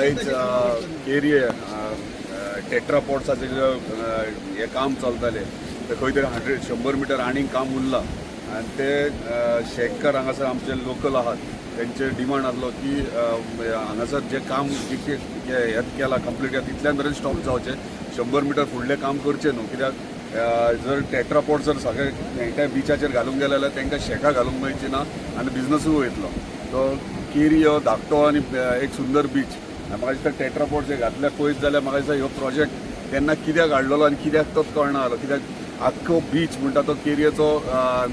आयज केरये टेट्रापॉड्साचें जे हें काम चलतालें ते खंय तरी 100 मिटर आनीक काम उरलां आनी ते शेतकार हांगासर आमचे लोकल आहात, तेंचे डिमांड आसलो की हांगासर जें काम जितकें हें केलां कंप्लीट केलां तितल्यान मेरेन स्टॉप जावचें, 100 मिटर फुडलें काम करचें न्हू. कित्याक जर टेट्रापॉड जर सगळे एंटायर बिचाचेर घालूंक गेले जाल्यार तांकां शेकां घालूंक मेळची ना आनी बिजनसूय वयतलो. तो केरी हो धाकटो आनी एक सुंदर बीच. म्हाका दिसता टेट्रापॉड जे घातले पळयत जाल्यार म्हाका दिसता ह्यो प्रोजेक्ट तेन्ना कित्याक हाडलेलो आनी कित्याक तोच कळना जालो. कित्याक आख्खो बीच म्हणटा तो केरयेचो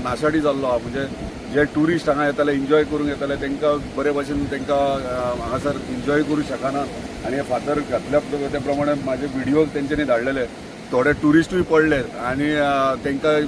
नाशाडी जाल्लो आहा. म्हणजे जे ट्युरिस्ट हांगा येताले, एन्जॉय करूंक येताले, तांकां बरे भाशेन तांकां हांगासर एन्जॉय करूं शकना. आनी हे फातर घातल्या त्या प्रमाणे म्हाजे व्हिडियोज तेंच्यांनी धाडलेले, थोडे ट्युरिस्टूय पडले आनी तांकां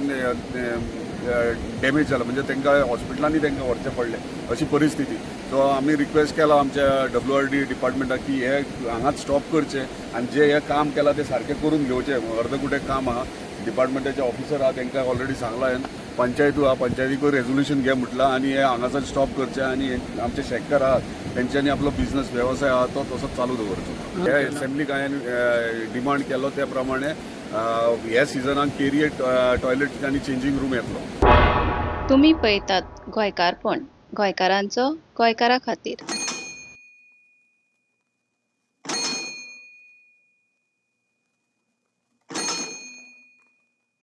डॅमेज जाला, म्हणजे तांकां हॉस्पिटलांनी तांकां व्हरचें पडलें, अशी परिस्थिती. सो आमी रिक्वेस्ट केला आमच्या WRD डिपार्टमेंटाक की हे हांगाच स्टॉप करचें आनी जे हे काम केलां तें सारकें करून घेवचें. अर्दकुटें काम आहा. डिपार्टमेंटाचे ऑफिसर आहा, तांकां ऑलरेडी सांगलां हांवें. पंचायतूय आहा, पंचायतीकूय रेजोल्युशन घे म्हटलां आनी हे हांगासर स्टॉप करचें आनी आमचे शेतकार आहात तेंच्यांनी आपलो बिजनस वेवसाय आहा तो तसोच चालू दवरचो. हे एसेंब्लीक हांवें डिमांड केलो त्या प्रमाणे ह्या सिजनाक केरये टॉयलेट आनी चेंजींग रूम येतलो. तुमी पळयतात गोंयकारपण, गोंयकारांचो गोंयकारा खातीर.